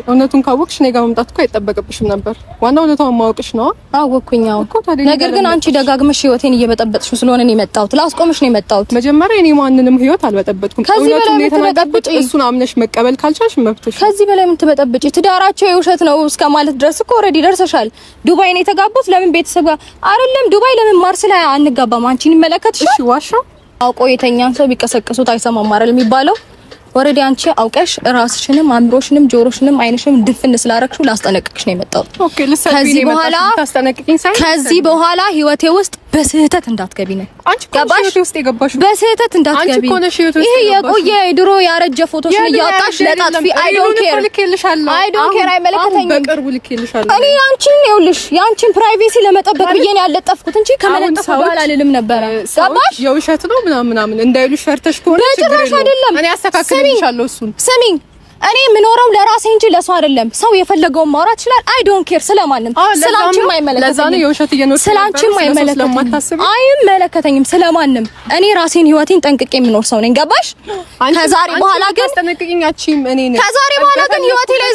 እውነቱን ካወቅሽ እኔ ጋር መምጣት እኮ አይጠበቅብሽም ነበር። ዋናው እውነታውን ማወቅሽ ነው። አወቅኩኝ። አዎ እኮ ታዲያ ነገር ግን አንቺ ደጋግመሽ ህይወቴን እየበጠበጥሽው ስለሆነ ነው የመጣሁት። ላስቆምሽ ነው የመጣሁት። መጀመሪያ እኔ ማንንም ህይወት አልበጠበጥኩም። ከዚህ በላይ እውነቱን የተናገርኩት የምትበጠብጪ? እሱን አምነሽ መቀበል ካልቻልሽ መብትሽ። ከዚህ በላይ ምን ትበጠብጪ? ትዳራቸው የውሸት ነው እስከ ማለት ድረስ እኮ already ደርሰሻል። ዱባይ ነው የተጋቡት። ለምን ቤተሰብ ጋር አይደለም? ዱባይ ለምን ማርስ ላይ አንጋባም? አንቺን ይመለከትሻል? እሺ ዋሻው። አውቆ የተኛን ሰው ቢቀሰቅሱት አይሰማም አይደል የሚባለው? Already አንቺ አውቀሽ ራስሽንም አእምሮሽንም ጆሮሽንም አይንሽንም ድፍን ስላረግሽው ላስጠነቅቅሽ ነው የመጣሁት። Okay፣ ልትሰድቢኝ ከዚህ ነው የመጣሽው? በኋላ ታስጠነቅቂኝ ሳይሆን ከዚህ በኋላ ህይወቴ ውስጥ በስህተት እንዳትገቢ ነው። አንቺ እኮ ነሽ ገባሽ? ህይወቴ ውስጥ የገባሽው። በስህተት እንዳትገቢ። አንቺ እኮ ነሽ ህይወቴ ውስጥ ይሄ የገባሽው። የቆየ የድሮ ያረጀ ፎቶሽን እያወጣሽ ለጣጥፊ። I don't care፣ I don't care፣ አይመለከተኝም። በቅርቡ ልኬልሻለሁ። እኔ ያንቺን፣ ይኸውልሽ፣ ያንቺን privacy ለመጠበቅ ብዬ ነው ያለጠፍኩት እንጂ ከመለጠፍ ሰዎች- በኋላ አልልም ነበረ። ሰዎች ገባሽ? የውሸት ነው ምናምን ምናምን እንዳይሉሽ ፈርተሽ ከሆነ ችግር በጭራሽ የለውም። አይደለም። እኔ አስተካክልልሻለሁ እሱን። ስሚኝ፣ እኔ የምኖረው ለራሴ እንጂ ለሰው አይደለም። ሰው የፈለገውን ማውራት ይችላል። I don't care ስለማንም። አዎ፣ ለዛ ስላንቺም ነው። አይመለከተኝም። ለዛ ነው የውሸት እየኖርሽ ስላንቺም የነበረው፣ ስለ ሰው አይመለከተኝም። ስለማታስቢ። አይመለከተኝም ስለማንም። እኔ ራሴን ህይወቴን ጠንቅቄ የምኖር ሰው ነኝ። ገባሽ? አንቺ- ከዛሬ አንቺ በኋላ ግን የምታስጠነቅቂኝ አትችይም። እኔ ነኝ። ከዛሬ በኋላ ግን ህይወቴ ላይ